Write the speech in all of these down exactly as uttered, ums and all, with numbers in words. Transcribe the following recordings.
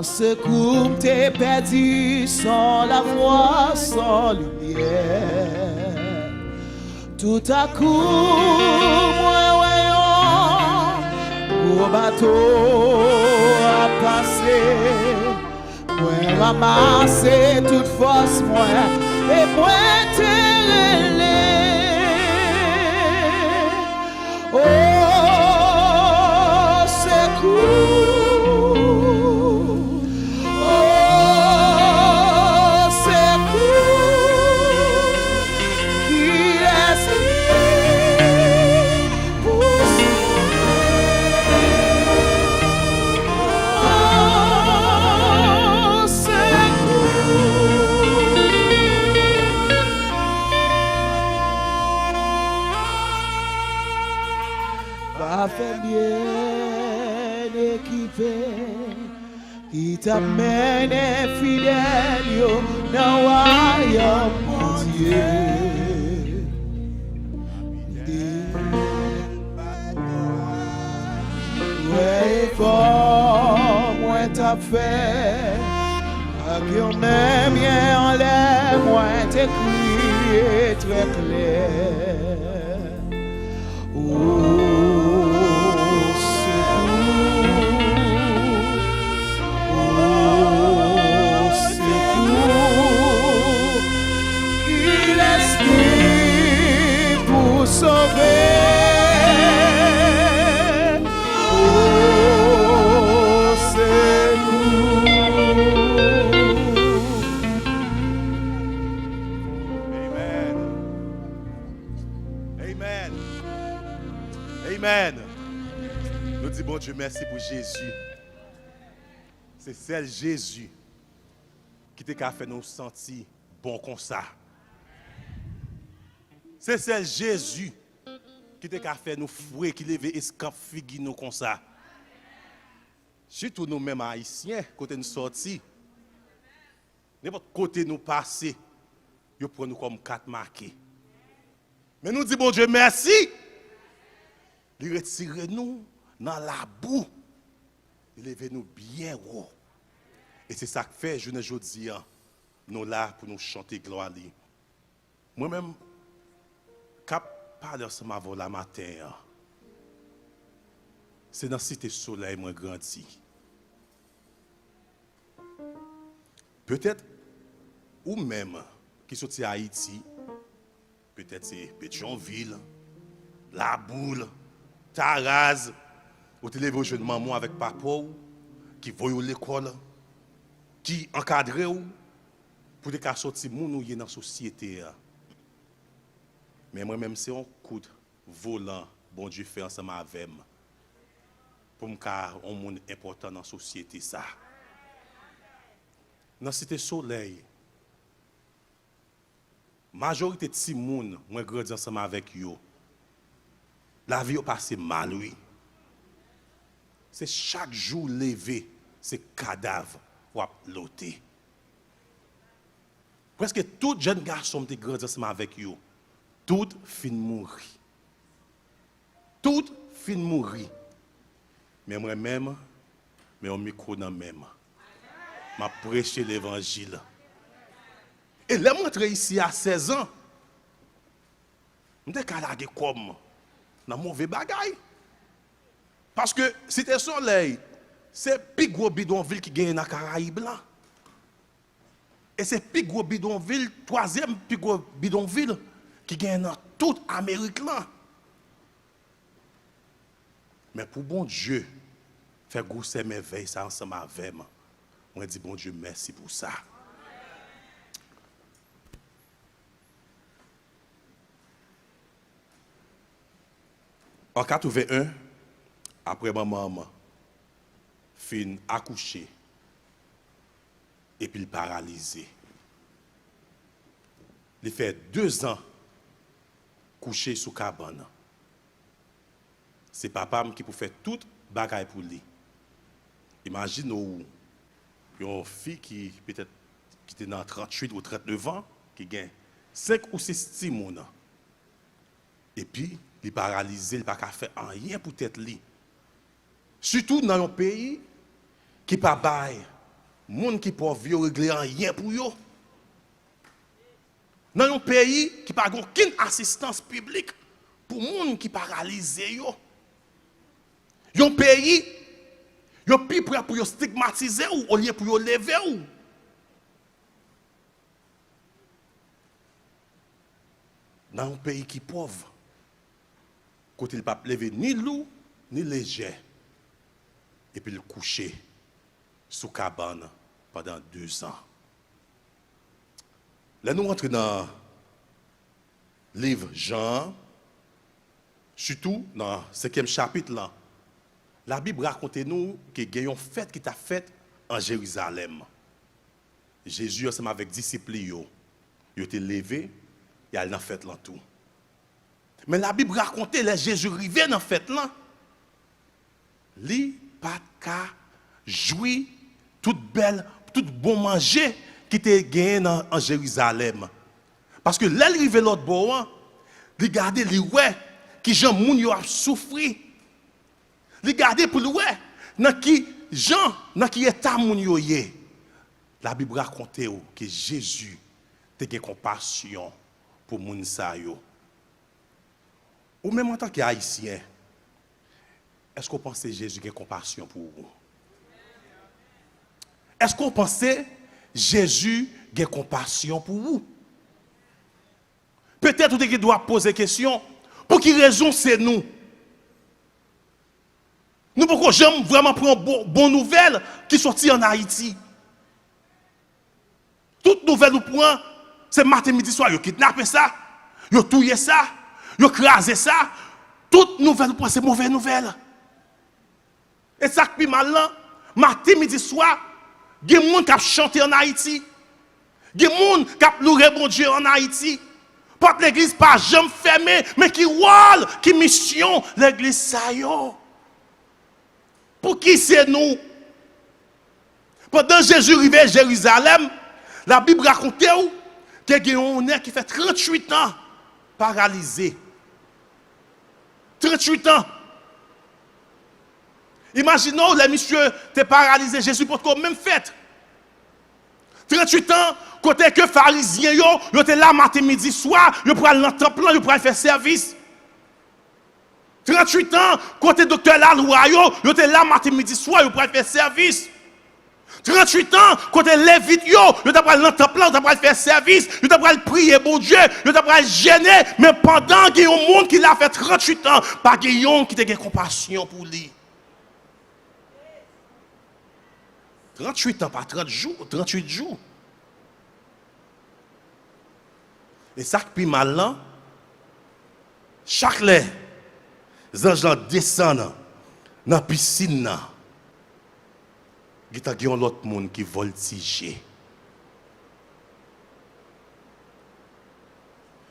Sekou m te pèdi san lafwa, san limyè. Toutakou, mwen wè yon gwo bato ap pase. Mwen ranmase tout fòs mwen e mwen te rele. O sekou, o sekou, kilès ki pou sove? O sekou. Pafè byen ekipe ki t ap mennen fidèl yo nan wayòm Bondye. Wè efò mwen t ap fè ak yon men byen anlè, mwen te kriye trè klè. O sekou, o sekou, kilès ki pou sove? O sekou. Amen. Amen. Amen. Nou di Bondye mèsi pou Jezi. Se sèl Jezi ki te ka fè nou santi bon konsa. Se sèl Jezi ki te ka fè nou fre, ki leve eskanp figi nou konsa. Sitou nou menm Ayisyen, kote n sòti. Nenpòt kote nou pase, yo pran nou kòm kat make. Men nou di Bondye mèsi. Li retire nou nan labou. Li leve nou byen wo. E se sa k fè, jounen jodi a, nou la pou nou chante glwa li. Mwen menm, k ap pale ansanm avè w la maten an, se nan Site Solèy mwen grandi. Petèt, ou menm ki soti Ayiti, petèt se Petyonvil, Laboul, Taraz, ou te leve w jwenn manman w avèk papa w ki voye w lekòl, ki ankadre w pou w te ka sòti moun ou ye nan sosyete a. Men mwen menm, se yon kout volan Bondye fè ansanm avè m pou m ka yon moun enpòtan nan sosyete sa. Nan Site Solèy, majorite timoun mwen grandi ansanm avèk yo, lavi yo pase mal, wi. Se chak jou w leve, se kadav w ap lote. Prèske tout jèn gason m te grandi ansanm avèk yo, tout fin mouri. Tout fin mouri. Men mwen menm, men yon mikwo nan men m. M ap preche levanjil. E lè m rantre isi a sèz an, m te ka lage kò m nan move bagay. Paske Site Solèy, se pi gwo bidonvil ki genyen nan Karayib lan. E se pi gwo bidonvil, twazyèm pi gwo bidonvil ki genyen nan tout Amerik lan. Men pou Bondye fè gwosè mèvèy sa ansanm avè m, mwen di Bondye mèsi pou sa. An katreven en, apre manman m fin akouche, epi l paralize. Li fè dezan kouche sou kabann. Se papa m ki pou fè tout bagay pou li. Imajine w, yon fi ki petèt ki te nan tranntuit ou trannnev an, ki gen senk ou sis timoun, epi li paralize, li pa ka fè anyen pou tèt li. Sitou nan yon peyi ki pa bay Moun ki pòv yo regle anyen pou yo. Nan yon peyi ki pa gen okenn asistans piblik pou moun ki paralize yo. Yon peyi, yo pi prè pou yo stigmatize w olye pou yo leve w. Nan yon peyi ki pòv, kote l p ap leve ni lou, ni lejè, epi l kouche sou kabann pandan dezan. Lè nou rantre nan liv Jan an, sitou nan senkyèm chapit lan, Labib rakonte nou ke gen yon fèt ki t ap fèt an Jerizalèm. Jezi ansanm avèk disip li yo, yo te leve, y al nan fèt lan tou. Men Labib rakonte lè Jezi rive nan fèt lan, li pa t ka jwi tout bèl, tout bon manje ki te genyen nan, an Jerizalèm. Paske lè l rive lòt bò an, li gade, li wè kijan moun yo ap soufri. Li gade pou l wè nan ki jan, nan ki eta moun yo ye. Labib rakonte w ke Jezi te gen konpasyon pou moun sa yo. Ou menm antanke Ayisyen, èske w panse Jezi gen konpasyon pou ou? Èske w panse Jezi gen konpasyon pou ou? Petèt ou te gen dwa ap poze kesyon, pou ki rezon se nou? Nou poko janm vrèman pran bon, bon nouvèl ki soti ann Ayiti. Tout nouvèl ou pran, se maten, midi, swa, yo kidnape sa, yo touye sa, yo kraze sa. Tout nouvèl ou pran, se move nouvèl. E sa k pi mal lan, maten, midi, swa, gen moun k ap chante ann Ayiti. Gen moun k ap loure Bondye ann Ayiti. Pòt legliz pa janm fèmen, men ki wòl, ki misyon legliz sa yo? Pou ki se nou? Pandan Jezi rive Jerizalèm, Labib rakonte w te gen yon nèg ki fè tranntuit an paralize. Tranntuit an. Imajine w, lè misye te paralize, Jezi potko menm fèt. Tranntuit an, kote ke Farizyen yo, yo te la maten, midi, swa, yo pral nan tanp lan, yo pral fè sèvis. Tranntuit an, kote doktè lalwa yo, yo te la maten, midi, swa, yo pral fè sèvis. Tranntuit an, kote Levit yo, yo ta pral nan tanp lan, yo ta pral fè sèvis, yo ta pral priye Bondye, yo ta pral jene, men pandan gen yon moun ki la fè tranntuit an, pa gen yonn ki te gen konpasyon pou li. Tranntuit an pa trant jou, tranntuit jou. E sa k pi mal lan, chak lè zanj lan desann nan pisin nan, gentan gen yon lòt moun ki vòltije.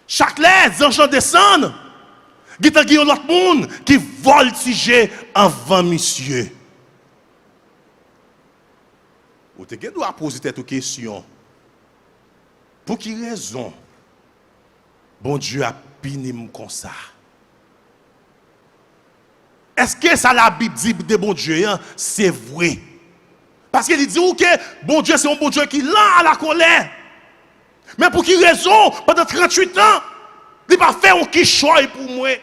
Chak lè zanj lan desann, gentan gen yon lòt moun ki vòltije anvan misye. Ou te gen dwa poze tèt ou kesyon, pou ki rezon Bondye ap pini m konsa? Èske sa Labib di de Bondye an, se vre? Paske li di w ke Bondye se yon Bondye ki lan a la kolè. Men pou ki rezon, pandan tranntuit an, li pa fè yon kichòy pou mwen?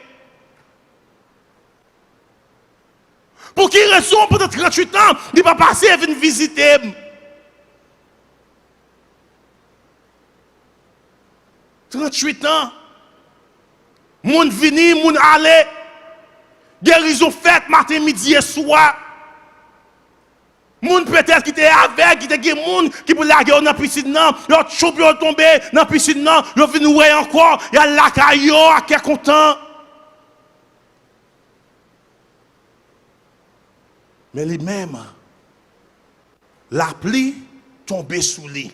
Pou ki rezon, pandan tranntuit an, li pa pase vin vizite m? Tranntuit an, moun vini, moun ale, gerizon fèt maten, midi e swa. Moun petèt ki te avèg, ki te gen moun ki pou lage yo nan pisin nan, yo tchoup, yo tonbe nan pisin nan, yo vin wè ankò, y al lakay yo ak kè kontan. Men li menm, lapli tonbe sou li.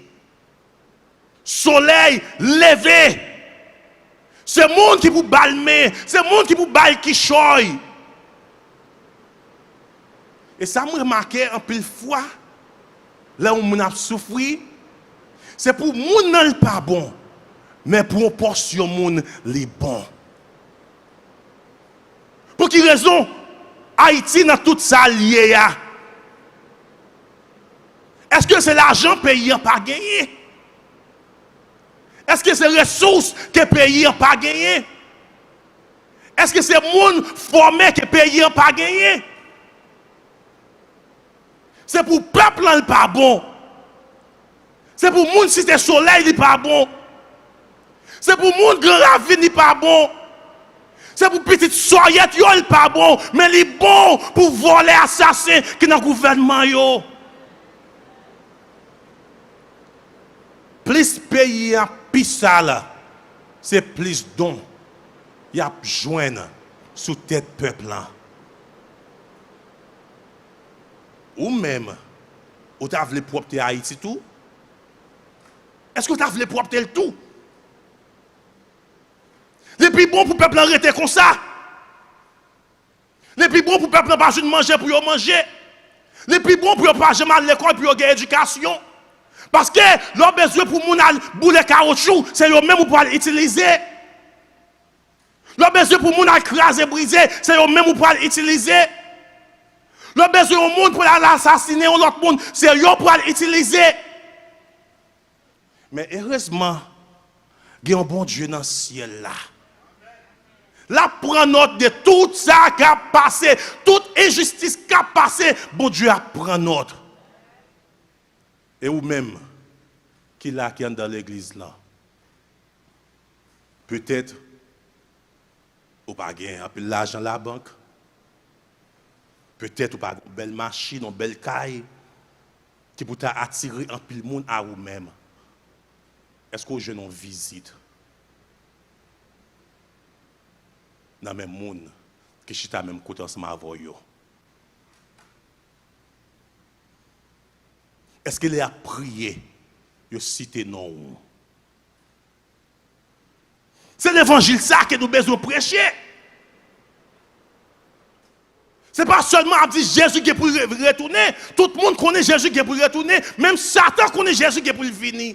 Solèy leve. Se moun ki pou ba l men, se moun ki pou ba l kichòy. E sa m remake anpil fwa, lè yon moun ap soufri, se pou moun nan li pa bon, men pou yon pòsyon moun li bon. Pou ki rezon Ayiti nan tout sa l ye a? Èske se lajan peyi an pa genyen? Èske se resous ke peyi an pa genyen? Èske se moun fòme ke peyi an pa genyen? Se pou pèp lan li pa bon. Se pou moun Site Solèy li pa bon. Se pou moun Gran Ravin li pa bon. Se pou pitit sòyèt yo li pa bon. Men li bon pou vòlè, asasen ki nan gouvènman yo. Plis peyi a pi sal, se plis don y ap jwenn sou tèt pèp lan. Ou menm, ou ta vle pwòpte Ayiti tou? Èske w ta vle pwòpte l tou? Li pi bon pou pèp lan rete konsa. Li pi bon pou pèp lan pa jwenn manje pou yo manje. Li pi bon pou yo pa janm al lekòl, pou yo gen edikasyon. Paske lè w bezwen pou moun al boule kawotchou, se yo menm ou pral itilize. Lè w bezwen pou moun al kraze brize, se yo menm ou pral itilize. Lè w bezwen yon moun pou l al asasinen yon lòt moun, se yo w pral itilize. Men erezman, gen yon Bondye nan syèl la. L ap pran nòt de tout sa k ap pase, tout enjistis k ap pase, Bondye ap pran nòt. E ou menm, ki la ki anndan legliz lan? Petèt ou pa gen anpil lajan labank. Petèt ou pa gen yon bèl machin, yon bèl kay ki pou ta atire anpil moun a ou menm. Èske w jwenn yon vizit nan men moun ki chita menm kote ansanm avè w yo? Èske lè y ap priye, yo site non w? Se levanjil sa ke nou bezwen preche. Se pa sèlman ap di Jezi gen pou l re-, retounen. Tout moun konnen Jezi gen pou l retounen. Menm Satan konnen Jezi gen pou l vini.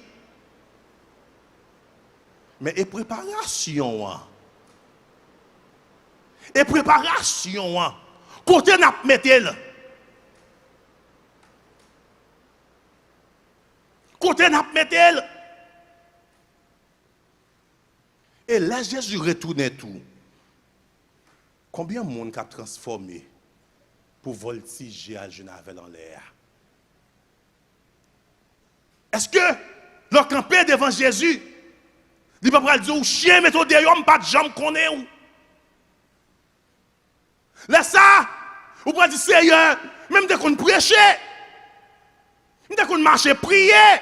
Men e preparasyon an? E preparasyon an, kote n ap mete l? Kote n ap mete l? E lè Jezi retounen tou, konbyen moun k ap transfòme pou vòltije al jwenn avè l anlè a? Èske lè w kanpe devan Jezi, li pa pral di w, "Chen, mete w deyò, m pa t janm konnen w"? Lè sa a, ou pral di, "Seyè, men m te konn preche. M te konn mache priye.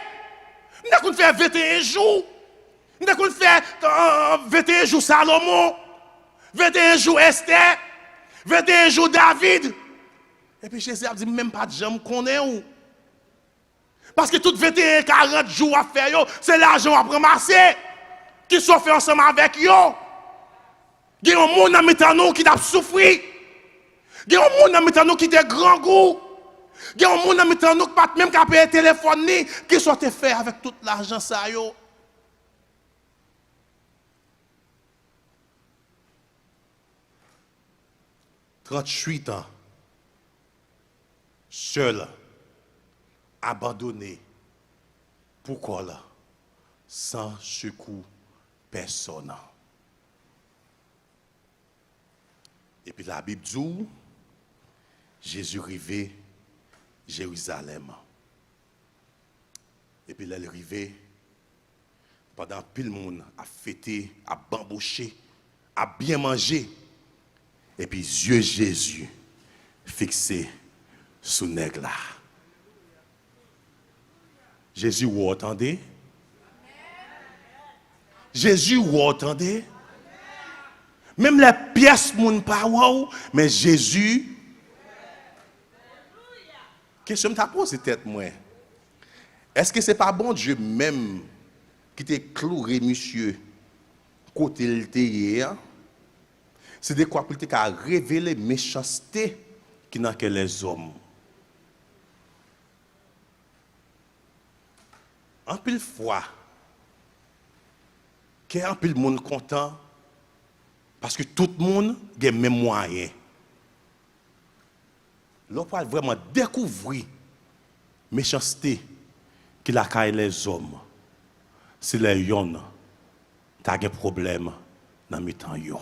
M te konn fè venteyen jou. M te konn fè, euh, venteyen jou Salomon, venteyen jou Estè, venteyen jou David." Epi Jezi ap di, "Men m pa t janm konnen w." Paske tout venteyen, karant jou w ap fè yo, se lajan w ap ranmase. Kisa w fè ansanm avèk yo? Gen yon moun nan mitan nou ki t ap soufri. Gen yon moun nan mitan nou ki te grangou. Gen yon moun nan mitan nou ki pa t menm ka peye telefòn li. Kisa w te fè avèk tout lajan sa yo? Tranntuit an, sèl, abandone, pou kò l, san sekou pèsòn. Epi Labib di w, Jezi rive Jerizalèm. Epi lè l rive, pandan anpil moun ap fete, ap banboche, ap byen manje, epi zye Jezi fikse sou nèg la. Jezi wè w tande. Jezi wè w tande. Menm lè pyès moun pa wè w, men Jezi. Kesyon m ta poze tèt mwen, èske se pa Bondye menm ki te kloure misye kote l te ye a? Se dekwa pou l te ka revele mechanste ki nan kè lèzòm. Anpil fwa, kè anpil moun kontan paske tout moun gen menm mwayen. Lè w pral vrèman dekouvri Mechanste ki lakay lèzòm, se lè yonn ta gen pwoblèm nan mitan yo.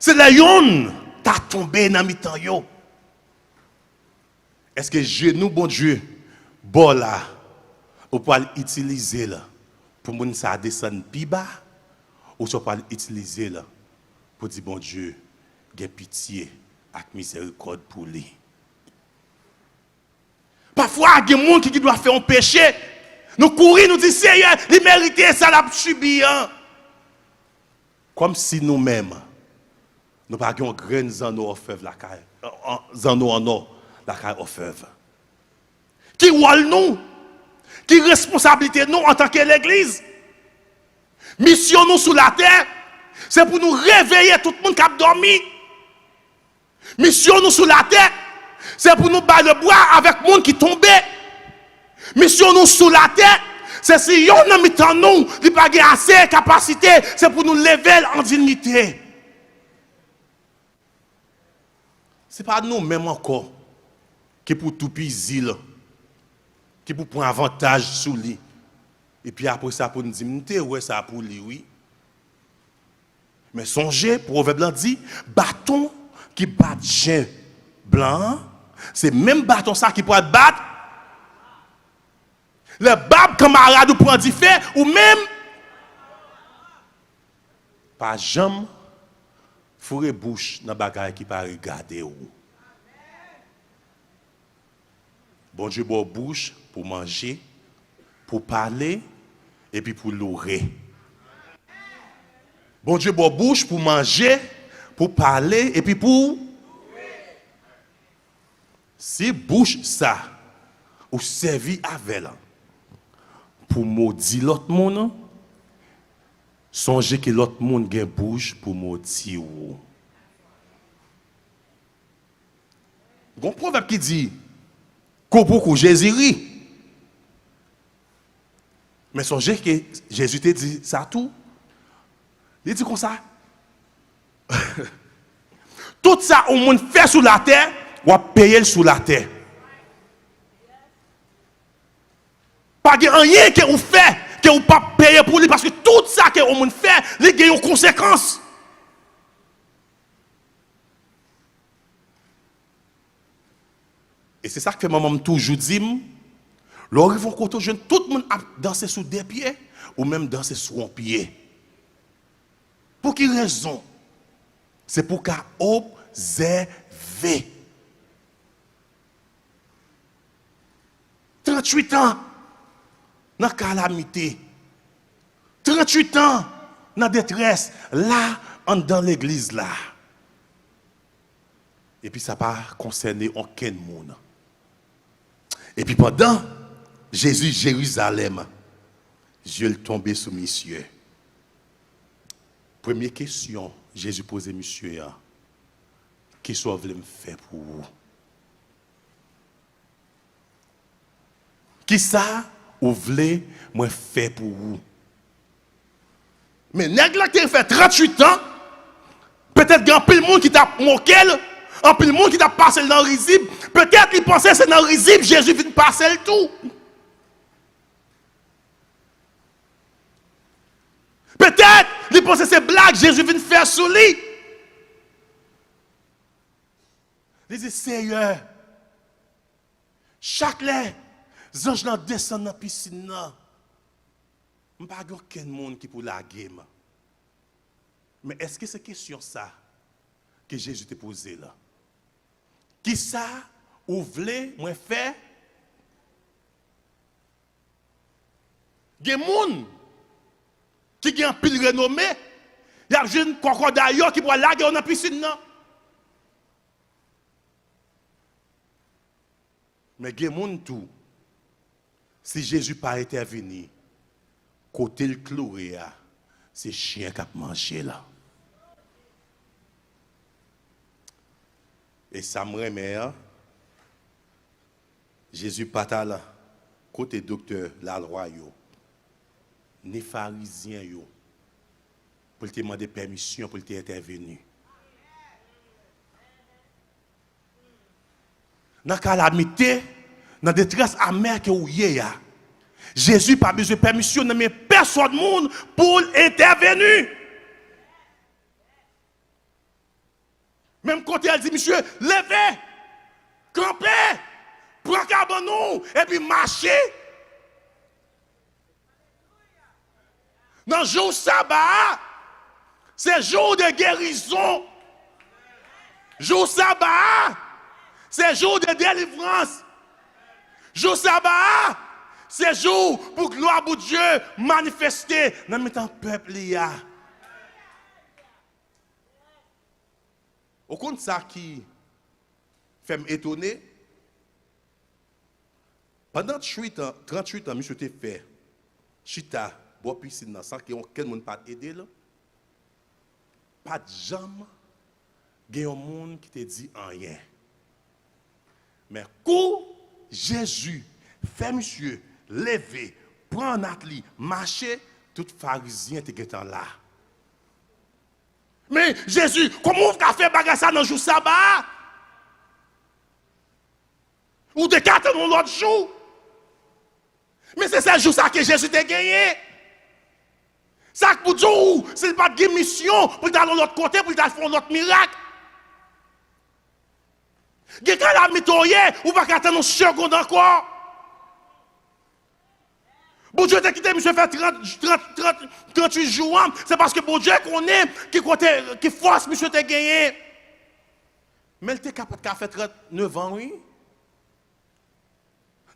Se lè yonn ta tonbe nan mitan yo. Èske jenou Bondye ba w la, ou pral itilize l pou moun sa a desann pi ba, ouswa w pral itilize l pou di Bondye gen pitye ak mizerikòd pou li? Pafwa, gen moun ki, ki dwa fè yon peche, nou kouri, nou di, Seyè, li merite sa l ap sibi an. Kòmsi nou menm, nou pa gen yon grenn zanno òfèv lakay, an, an, zanno an nò lakay òfèv. Ki wòl nou? Ki responsablite nou antanke legliz? Misyon nou sou latè, se pou nou reveye tout moun k ap dòmi. Misyon nou sou latè, se pou nou bay lebwa avèk moun ki tonbe. Misyon nou sou latè, se si yonn nan mitan nou, li pa gen ase kapasite, se pou nou leve l an diyite. Se pa nou menm ankò ki pou toupizi l, ki pou pran avantaj sou li. Epi apre sa pou n di, "M te wè sa pou li, wi." Men sonje, pwovèb lan di, baton ki bat jen blan an, se menm baton sa ki pral bat. Lè bab kanmarad ou pran dife, ou menm, pa janm foure bouch nan bagay ki pa regade w. Bondye ba w bouch pou manje, pou pale, epi pou loure. Bondye ba w bouch pou manje, pou pale, epi pou... Si bouch sa ou sèvi avè l pou modi lòt moun, sonje ke lòt moun gen bouch pou modi w. Gon pwovèb ki di, kou pou kou, Jezi ri. Men sonje ke Jezi te di sa tou. Li di konsa, tout sa yon moun fè sou latè, w ap peye l sou latè. Pa gen anyen ke ou fè, ke ou p ap peye pou li, paske tout sa ke yon moun fè, li gen yon konsekans. E se sa k fè manman m toujou di m, lè w rive yon kote w jwenn tout moun ap danse sou de pye, ou menm danse sou yon pye. Pou ki rezon? Se pou w ka obsève. Tranntuit an nan kalamite. Tranntuit an nan detrès, la, anndan legliz la. Epi sa pa konsène okenn moun. Epi pandan Jezi Jerizalèm, zye l tonbe sou misye. Premye kesyon Jezi poze misye a, "Kisa w vle m fè pou ou?" Kisa ou vle mwen fè pou ou? Men nèg la te fè tranntuit an, petèt gen anpil moun ki t ap moke l, anpil moun ki t ap pase l nan rizib, petèt li panse se nan rizib Jezi vin pase l tou. Petèt li panse se blag Jezi vin fè sou li. Li di, Seyè, chak lè zanj lan desann nan pisin nan, m pa gen okenn moun ki pou lage m. Men èske se kesyon sa ke Jezi te poze l? Kisa ou vle mwen fè? Gen moun ki gen anpil renome, y ap jwenn kòkòday yo ki pral lage yo nan pisin nan. Men gen moun tou, si Jezi pa entèvini, kote l kloure a, se chen k ap manje l. E sa m renmen an, Jezi pa t al kote doktè lalwa yo, ni Farizyen yo, pou l te mande pèmisyon pou l te entèveni. Nan kalamite, nan detrès amè ke w ye a, Jezi pa bezwen pèmisyon nan men pèsòn moun pou l entèveni. Menm kote l di misye, leve, kanpe, pran kabann ou, epi mache. Nan jou saba a, se jou de gerizon. Jou saba a, se jou de delivrans. Jou saba a, se jou pou glwa Bondye manifeste nan mitan pèp li a. Ou konn sa ki fè m etone? Pandan tranntuit an, tranntuit an misye te fè chita bò pisin nan san ke okenn moun pa t ede l, pa t janm gen yon moun ki te di anyen. Men kou Jezi fè misye leve, pran nat li, mache, tout Farizyen te gentan la. Men Jezi, kòman w ka fè bagay sa nan jou saba a? Ou te ka tann yon lòt jou. Men se sèl jou sa ke Jezi te genyen. Sa k pou di w, si l pa t gen misyon pou l t al yon lòt kote, pou l t al fè yon lòt mirak. Gen kalamite w ye, ou pa ka tann yon segonn ankò. Bondye te kite misye fè trant, trant, trant, tranntuit jou an, se paske Bondye konnen ki kote, ki fòs misye te genyen. Men l te ka pa t ka fè trannevant, wi.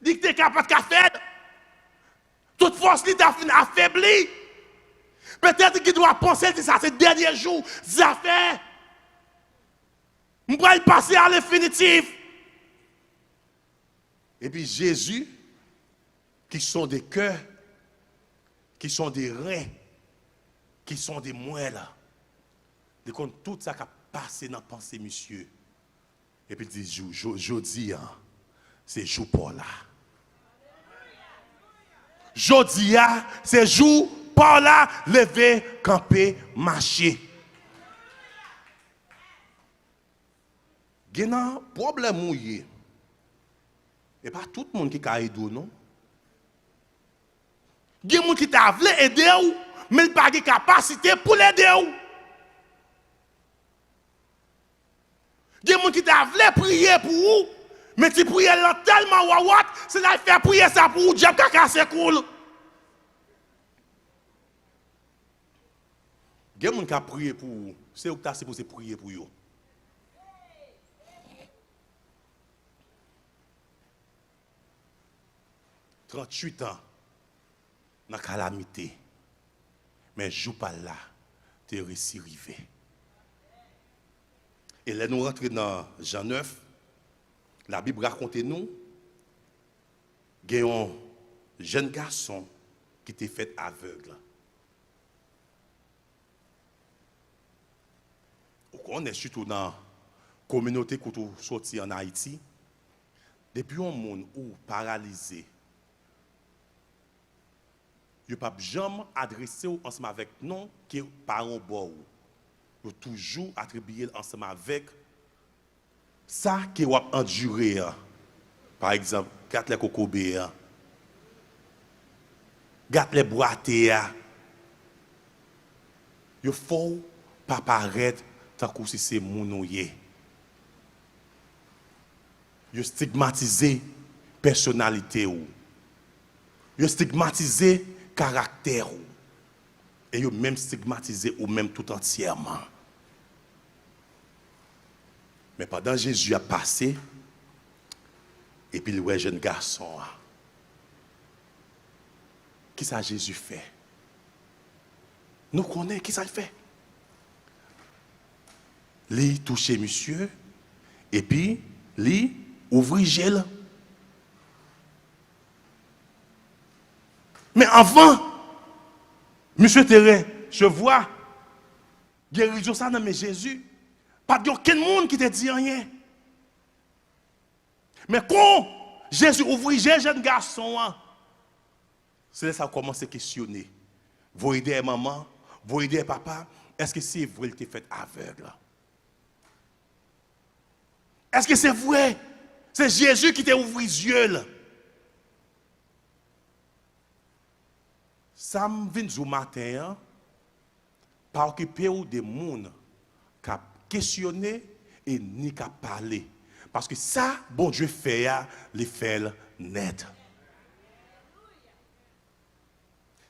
Li te ka pa t ka fè l. Tout fòs li ta fin afebli. Petèt li gen dwa panse l di sa se dènye jou, zafè. M pral pase a lenfinitif. Epi Jezi, ki sonde kè, ki sonde ren, ki sonde mwèl, li konn tout sa k ap pase nan panse misye. Epi l di, "Jou, jo-, jodi a, se jou pa w la. Jodi a, se jou pa w la, leve, kanpe, mache." Gen nan pwoblèm ou ye, e pa tout moun ki ka ede w, non. Gen moun ki ta vle ede w, men l pa gen kapasite pou l ede w. Gen moun ki ta vle priye pou ou, men ti priyè lan tèlman wawòt, si l al fè priyè sa pou ou, dyab ka kase kou l. Gen moun k ap priye pou ou, se ou k ta sipoze priye pou yo. Tranntuit an nan kalamite, men jou pa l la te resi rive. E lè nou rantre nan Jan nèf, Labib rakonte nou gen yon jèn gason ki te fèt avèg. Ou konnen, sitou nan kominote kote w soti ann Ayiti, depi yon moun ou paralize, yo p ap janm adrese w ansanm avèk non ke paran w ba w. Yo toujou atribiye l ansanm avèk sa ke w ap andire a. Pa egzanp, gad lè kokobe a, gad lè bwate a. Yo fè w pa parèt tankou si se moun ou ye. Yo stigmatize pèsonalite w. Yo stigmatize karaktè w. E yo menm stigmatize ou menm toutantyèman. Men pandan Jezi ap pase, epi l wè jèn gason an, kisa Jezi fè? Nou konnen kisa l fè. Li touche misye, epi li ouvri je l. Men anvan misye te resevwa gerizon sa nan men Jezi, pa t gen okenn moun ki te di anyen. Men kon Jezi ouvri je jèn gason an, se lè sa l kòmanse kesyone. Voye dèyè manman, voye dèyè papa, èske se vre l te fèt avèg? Èske se vre Se Jezi ki te ouvri zye l. Sa m vin di w maten an, pa okipe w de moun k ap kesyone e ni k ap pale. Paske sa Bondye fè a, li fè l nèt.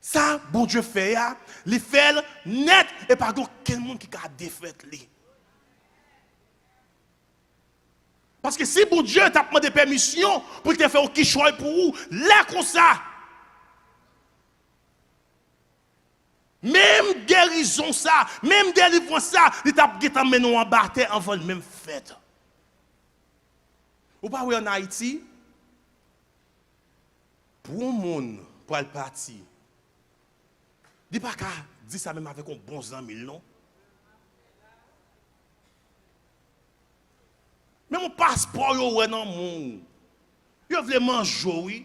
Sa Bondye fè a, li fè l nèt e pa gen okenn moun ki ka defèt li. Paske si Bondye t ap mande pèmisyon pou l te fè yon kichòy pou ou, lè konsa, menm gerizon sa, menm delivrans sa, li t ap gentan mennen w anba tè anvan l menm fèt. Ou pa wè ann Ayiti, pou yon moun pral pati, li pa ka di sa menm avèk yon bon zanmi l non. Menm yon paspò yo wè nan men w. Yo vle manje w wi.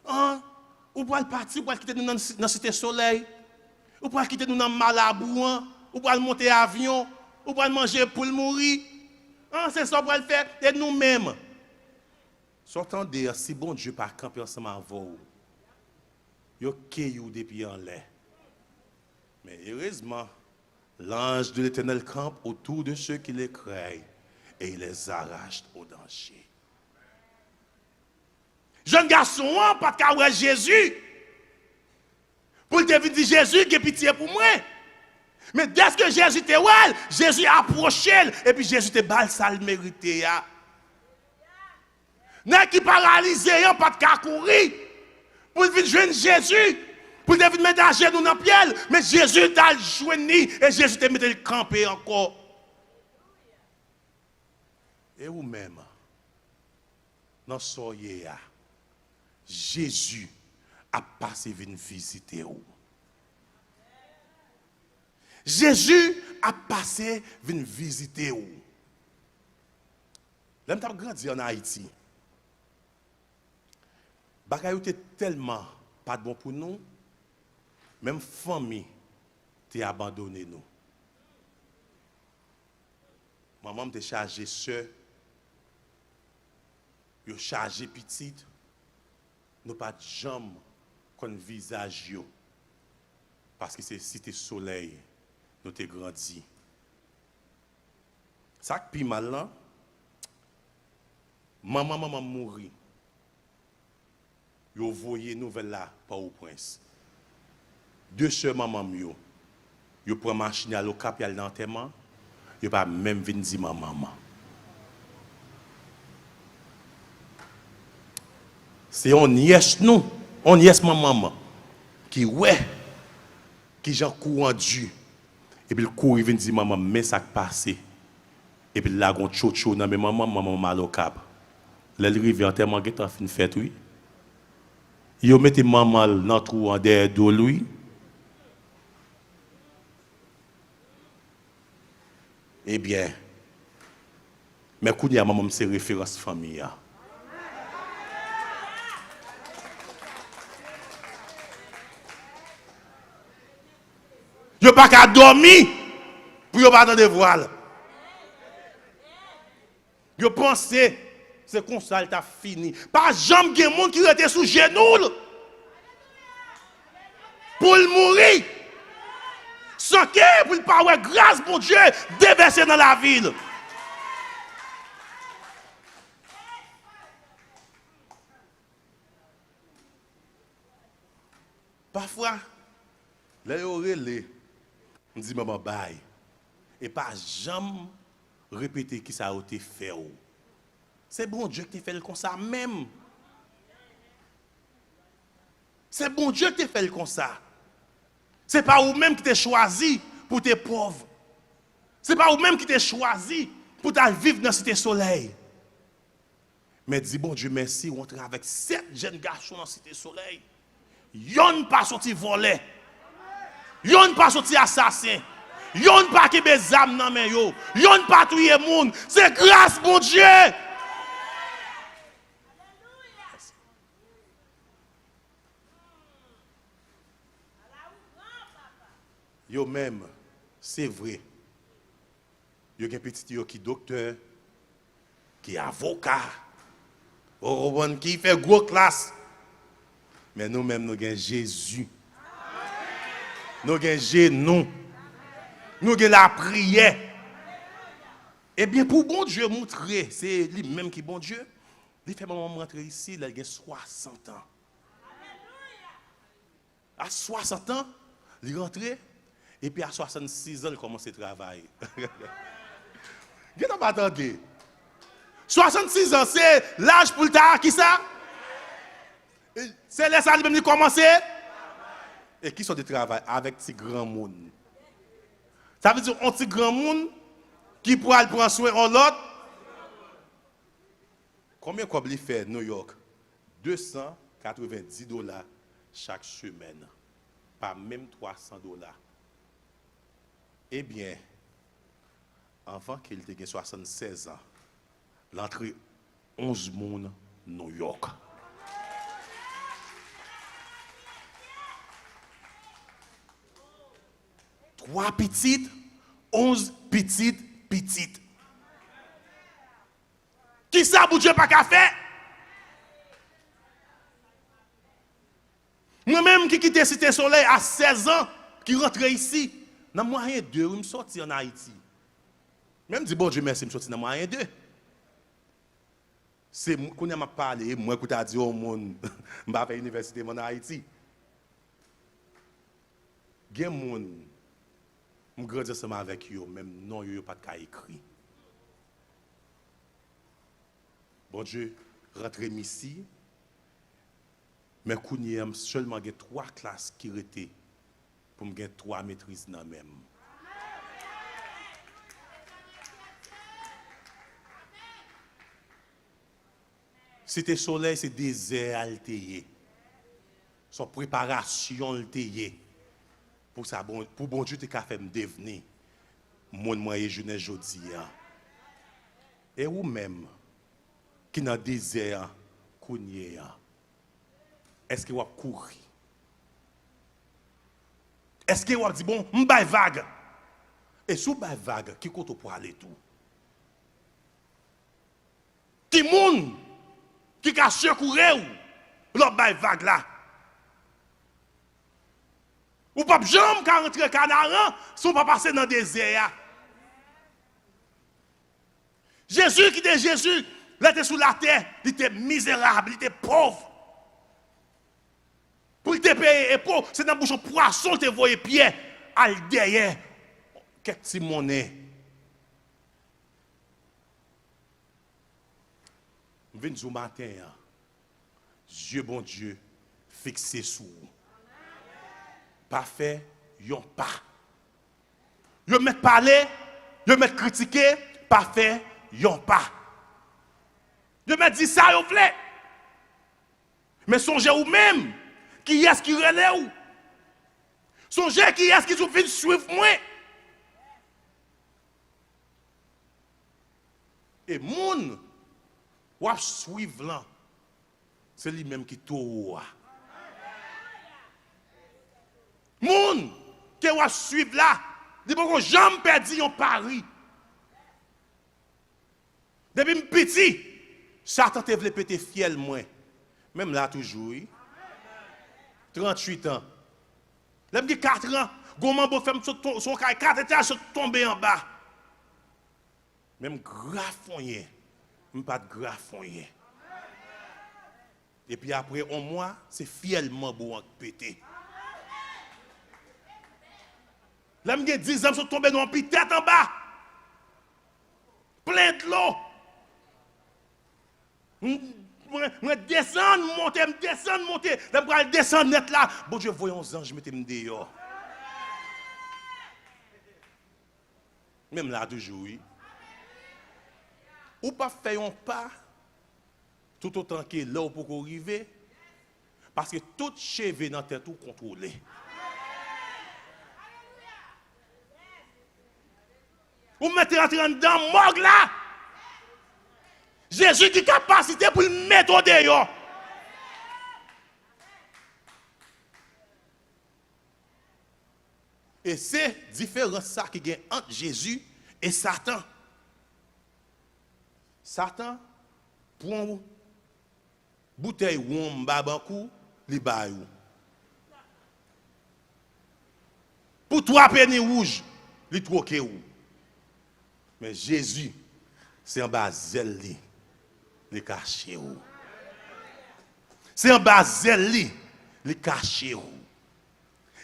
An, ou pral pati, ou pral kite nou nan, nan Site Solèy. Ou pral kite nou nan Malabou an. Ou pral monte avyon. Ou pral manje poul mouri. An, se sa w pral fè. E nou menm? Sa w tande a, si Bondye pa kanpe ansanm avè w, yo keyi w depi anlè. Men erezman, l'ange de l'Éternel campe autour de ceux qui le craignent et il les arrache au danger. Jèn gason an pa t ka wè Jezi pou l te vin di, Jezi, gen pitye pou mwen. Men dèske Jezi te wè l, Jezi apwoche l, epi Jezi te ba l sa l merite a. Nèg ki paralize an pa t ka kouri pou l vin jwenn Jezi, pou l te vin met ajenou nan pye l, men Jezi t al jwenn li, e Jezi te mete l kanpe ankò. E ou menm, nan sa w ye a, Jezi ap pase vin vizite w. Jezi ap pase vin vizite w. Lè m t ap grandi ann Ayiti, bagay yo te tèlman pa t bon pou nou, menm fanmi te abandone nou. Manman m te chaje sè, yo chaje pitit, nou pa t janm konn vizaj yo, paske se Site Solèy nou te grandi. Sa k pi mal lan, manman manman m mouri. Yo voye nouvèl la Pòtoprens. De sè manman m yo, yo pran machin y al Okap, y al nan antèman, yo pa menm vin di manman m. Se yon nyès nou, yon nyès manman m, ki wè kijan kou an di, epi l kouri vin di manman m, men sa k pase. Epi l lage yon tchotcho nan men manman m, manman m al Okap. Lè l rive, antèman gentan fin fèt, wi. Yo mete manman l nan twou an dèyè do l, wi. Ebyen, men kounye a, manman m se referans fanmi a. Yo pa ka dòmi pou yo pa tande vwa l. Yo panse se konsa l t ap fini. Pa janm gen moun ki rete sou jenou l pou l mouri san ke pou l pa wè gras Bondye devèse nan lavi l. Pafwa, lè yo rele, m di manman bay. E pa janm repete kisa yo te fè w. Se Bondye ki te fè l konsa menm. Se Bondye ki te fè l konsa. Se pa ou menm ki te chwazi pou w te pòv. Se pa ou menm ki te chwazi pou w t al viv nan Site Solèy. Men di Bondye mèsi, ou antre avèk sèt jèn gason nan Site Solèy. Yonn pa soti vòlè. Yonn pa soti asasen. Yonn pa kenbe zam nan men yo. Yonn pa touye moun. Se gras Bondye. Yo menm, se vre, yo gen pitit yo ki doktè, ki avoka, Ou konprann? Ki fè gwo klas. Men nou menm, nou gen Jezi. Nou gen jenou. Nou gen lapriyè. Ebyen, pou Bondye moutre se li menm ki Bondye, li fè manman m rantre isi lè l gen swasant an. A swasant an, li rantre, epi a swasannsis an, li kòmanse travay. Gentan pa tande. Swasannsis an, se laj pou l ta kisa? Se lè sa li menm li kòmanse? E ki sòt de travay avèk ti granmoun? Sa vle di yon ti granmoun ki pral pran swen yon lòt. Konbyen kòb li fè New York? De san katrevenndis dola chak semèn. Pa menm twa san dola. Ebyen, anvan ke li te gen swasannsèz an, l antre onz moun New York. Twa pitit, onz pitit, pitit. Kisa Bondye pa ka fè? Mwen menm ki kite Site Solèy a sèz an, ki rantre isi, nan mwayen de, wi, m sòti ann Ayiti. Men m di Bondye mèsi, m sòti nan mwayen de. Se m, kounye a m ap pale, e mwen ki ta di yon moun, m pa fè inivèsite m ann Ayiti. Gen moun, m grandi ansanm avèk yo, menm non yo, yo pa t ka ekri. Bondye rantre m isi, men kounye a, m sèlman gen twa klas ki rete pou m gen twa metriz nan men m. Site Solèy se dezè a l te ye. Se yon preparasyon l te ye pou sa, Bon-, pou Bondye te ka fè m devni moun mwen ye jounen jodi a. E ou menm ki nan dezè a kounye a, èske w ap kouri? Èske w ap di, "Bon, m bay vag"? E si w bay vag, ki kote w prale tou? Ki moun ki ka sekoure w lè w ap bay vag la? Ou p ap janm ka rantre Kanaran si w pa pase nan dezè a. Jezi ki te Jezi, lè l te sou latè, li te mizerab, li te pòv. Pou l te peye enpo, se nan bouch yon pwason l te voye pyè al dèyè kèk ti monnen. M vin di w maten an, zye Bondye fikse sou ou. Pa fè yon pa. Yo mèt pale, yo mèt kritike, pa fè yon pa. Yo mèt di sa yo vle. Men sonje ou menm, kiyès ki rele w. Sonje kiyès ki di w vin swiv mwen. E moun w ap swiv lan, se li menm ki towo a. Moun ke w ap swiv la, li poko janm pèdi yon pari. Depi m piti, Satan te vle pete fyèl mwen. Men m la toujou, wi. Tranntuit an. Lè m gen kat an, gon manbo fè m sot ton-, sou yon kay kat etaj, sot tonbe anba. Men m grafonyen. M pa t grafonyen. Epi apre yon mwa, se fyèl manbo an k pete. Lè m gen diz an, m sot tonbe nan yon pi tèt anba. Plen dlo. M, mwen, mwen desann, monte, m desann, monte. Lè m pral desann nèt la, Bondye voye yon zanj mete m deyò. Men m la toujou, wi. Ou p ap fè yon pa toutotan ke lè w poko rive, paske tout cheve nan tèt ou kontwole. Ou mèt rantre anndan mòg la. Jezi gen kapasite pou l mete w deyò. E se diferans sa ki gen ant Jezi e Satan. Satan pran w Boutèy wonm ba bank ou, li bay ou. Pou twa peni wouj, li twoke ou. Men Jezi, se anba zèl li, li kache ou. Se anba zèl li, li kache ou.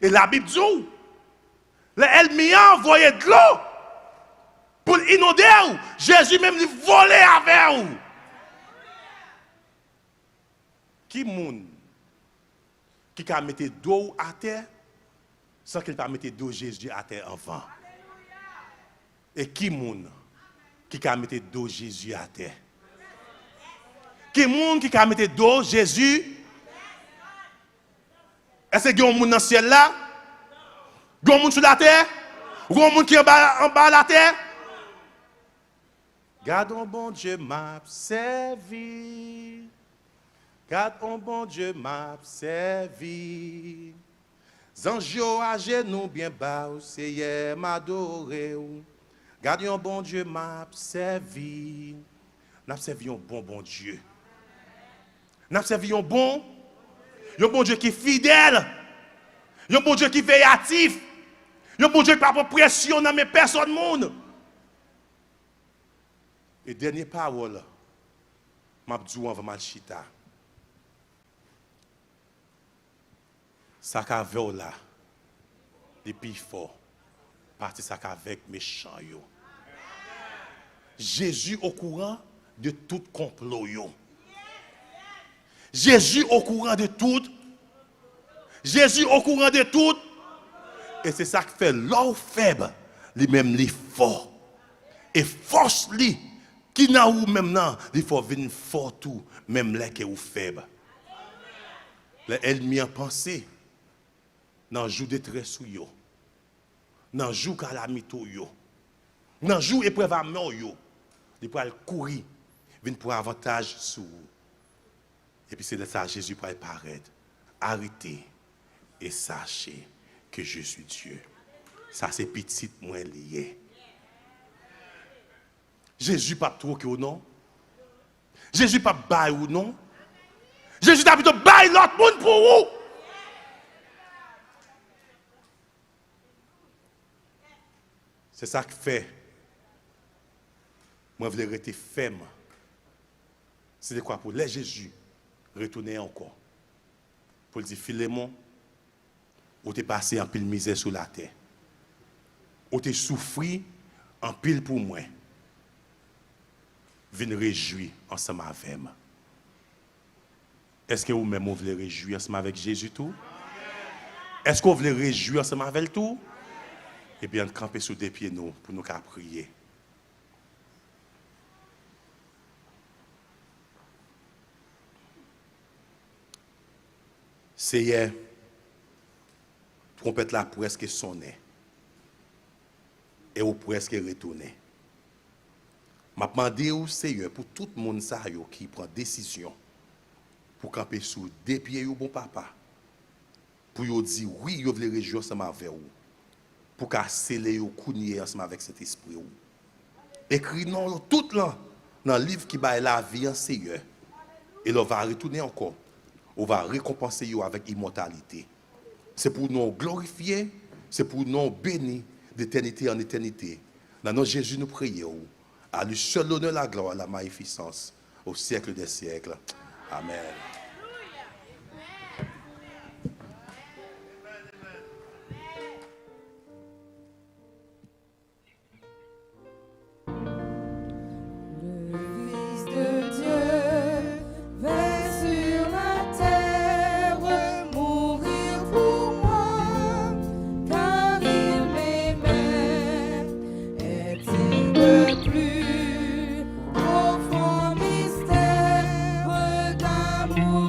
E Labib di w, lè ènmi an voye dlo pou l inonde w, Jezi menm li vole avè w. Ki moun ki ka mete do w atè san ke l pa mete do Jezi atè anvan? E ki moun ki ka mete do Jezi atè? Ki moun ki ka mete do Jezi? Èske gen yon moun nan syèl la? Gen yon moun sou latè? Gen yon moun ki anba, anba latè? Gad yon Bondye m ap sèvi. Gad yon Bondye m ap sèvi. Zanj yo ajenou byen ba w, Seyè, m adore w. Gad yon Bondye m ap sèvi. N ap sèvi yon bon Bondye. N ap sèvi yon bon, yon Bondye ki fidèl, yon Bondye ki veyatif, yon Bondye ki pa pran presyon nan men pèsòn moun. E dènye pawòl m ap di w anvan m al chita. Sa k avè w la, li pi fò pase sa k avèk mechan yo. Jezi okouran de tout konplo yo. Jezi okouran de tout. Jezi okouran de tout. E se sa k fè lè w fèb, li menm li fò. E fòs li ki nan ou menm nan, li fè w vin fò tou, menm lè ke ou fèb. Lè ènmi an panse, nan jou detrès ou yo, nan jou kalamite w yo, nan jou eprèv amè w yo, li pral kouri vin pran avantaj sou ou. Epi se lè sa a Jezi pral parèt. Arrêtez et sachez que je suis Dieu. Sa se pitit mwen li ye. Jezi p ap twoke w non. Jezi p ap bay ou non. Jezi ta pito bay lòt moun pou ou. Se sa k fè mwen vle rete fèm. Se dekwa pou lè Jezi retounen ankò, pou l di, Filemon, ou te pase anpil mizè sou latè. Ou te soufri anpil pou mwen. Vin rejwi ansanm avè m. Èske ou menm ou vle rejwi ansanm avèk Jezi tou? Èske ou vle rejwi ansanm avè l tou? Ebyen, ann kanpe sou de pye nou pou nou ka priye. Seyè, twonpèt la prèske sonnen e ou prèske retounen. M ap mande w, Seyè, pou tout moun sa yo ki pran desizyon pou kanpe sou de pye yo, bon Papa, pou yo di wi, yo vle rejwi ansanm avè w, pou ka sele yo kounye a ansanm avèk Sentespri w. Ekri non yo tout lan nan liv ki bay lavi an, Seyè. E lè w va retounen ankò, ou va rekonpanse yo avèk imòtalite. Se pou non w glorifye, se pou non w beni, detènite an etènite. Nan non Jezi nou priye w. À lui seul l'honneur, la gloire, la magnificence, au siècle des siècles. Amen. Le Fils de Dieu vint sur la terre mourir pour moi, car il m'aimait. Est-il le plus profond mystère d'amour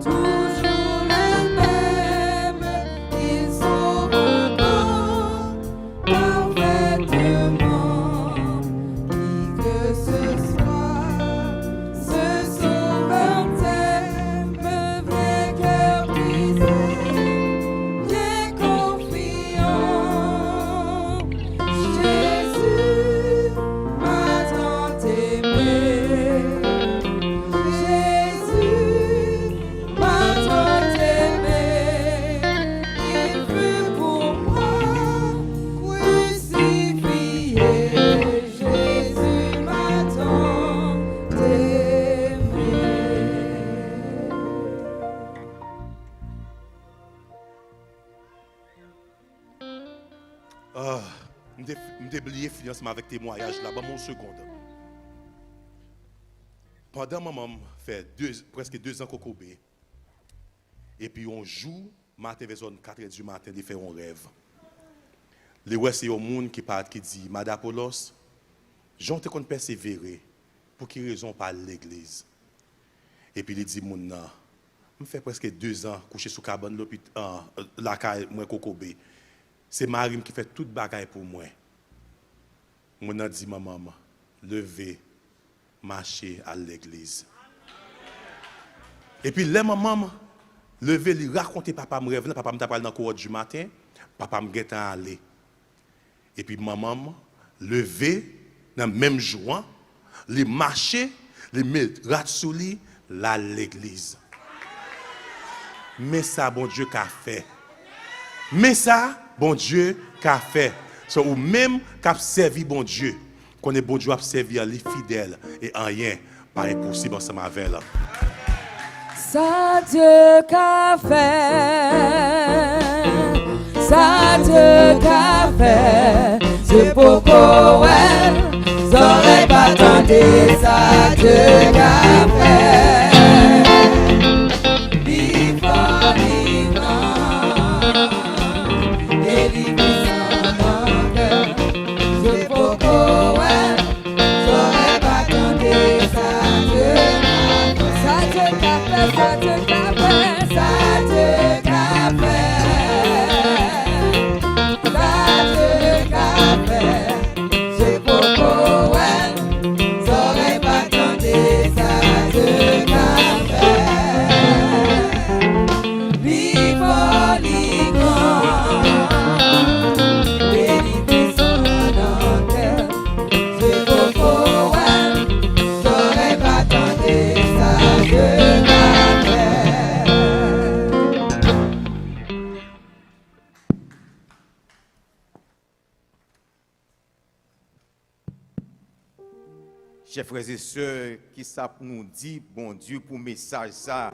Toujours le même, il sauve encore parfaitement qui que ce soit. Ce sauveur t'aime, vrai cœur brisé, bien confiant. Jésus m'a tant aimé. Jésus m'a tant aimé. Il fut pour moi crucifié. Jésus m'a tant aimé. Ah, m te, m te bliye fini ansanm avèk temwayaj la. Ban m yon segonn. Pandan manman m fè de, prèske de zan kokobe, epi yon jou, maten vè zòn katrè di maten, li fè yon rèv. Li wè se yon moun ki parèt ki di, Mada Polos, jan w te konn pèsevere, pou ki rezon w pa al legliz? Epi li di moun nan, m fè prèske de zan kouche sou kabann lopit-, an, lakay mwen kokobe. Se mari m ki fè tout bagay pou mwen. Moun nan di manman m, leve, mache al legliz. Epi lè manman m leve, li rakonte papa m rèv lan, papa m ta pral nan kowòd di maten, papa m gentan ale. Epi manman m leve nan menm jou an, li mache, li met rad sou li, l al legliz. Men sa Bondye ka fè. Men sa Bondye ka fè. Se ou menm k ap sèvi Bondye. Konnen Bondye w ap sèvi a, li fidèl e anyen pa enposib ansanm avè l. Sa Dye ka fè, sa Dye ka fè, se poko wè, zòrèy pa tande sa Dye ka fè. Li fò, li gran, e li pwisan nan kè, se poko wè, zòrèy pa tande sa Dye ka fè. Sa Dye ka fè, sa Dye ka fè, sa Dye ka fè. Sa Dye ka fè, se poko wè, zòrèy pa tande sa Dye ka fè. Li fò, li gran, e li pwisan nan kè. Se poko wè, zòrèy pa tande sa Dye ka fè. Chè frè e sè, kisa pou nou di Bondye pou mesaj sa a?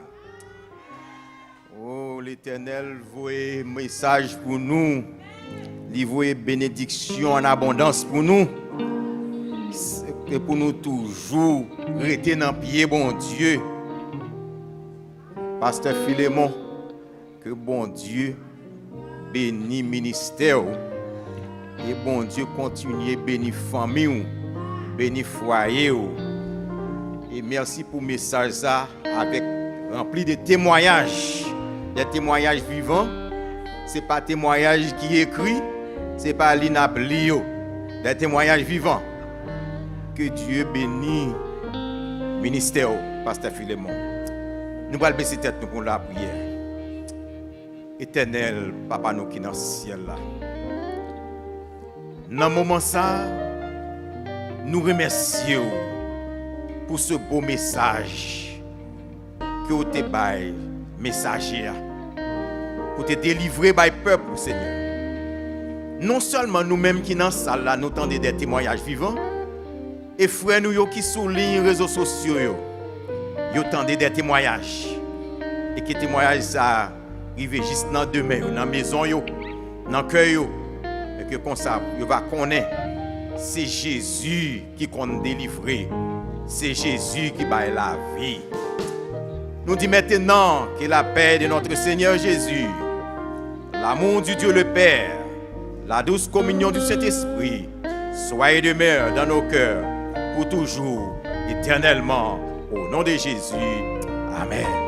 O, Letènèl voye mesaj pou nou. Li voye benediksyon an abondans pou nou. Se pou nou toujou rete nan pye Bondye. Pastè Filemon, ke Bondye beni ministè w e Bondye kontinye beni fanmi w, beni fwaye w. E mèsi pou mesaj sa avèk ranpli de temwayaj, de temwayaj vivan. Se pa temwayaj ki ekri, se pa li n ap li yo. De temwayaj vivan. Ke Dye beni ministè w, Pastè Filemon. Nou pral bese tèt nou pou lapriyè. Etènèl Papa nou ki nan syèl la, nan moman sa a, nou remèsye w pou se bo mesaj ke w te bay mesaje a, pou te delivre bay pèp ou, Senyè. Non sèlman nou menm ki nan sal la, nou tande de temwayaj vivan, e frè nou yo ki sou liy rezo sosyo yo, yo tande de temwayaj, e ke temwayaj sa a rive jis nan demen yo, nan mezon yo, nan kè yo, e ke konsa yo va konnen se Jezi ki konn delivre, se Jezi ki bay lavi. Nous dit maintenant que la paix de notre Seigneur Jésus, l'amour du Dieu le Père, la douce communion du Saint-Esprit, soit et demeure dans nos cœurs pour toujours, éternellement. O non de Jezi, amèn.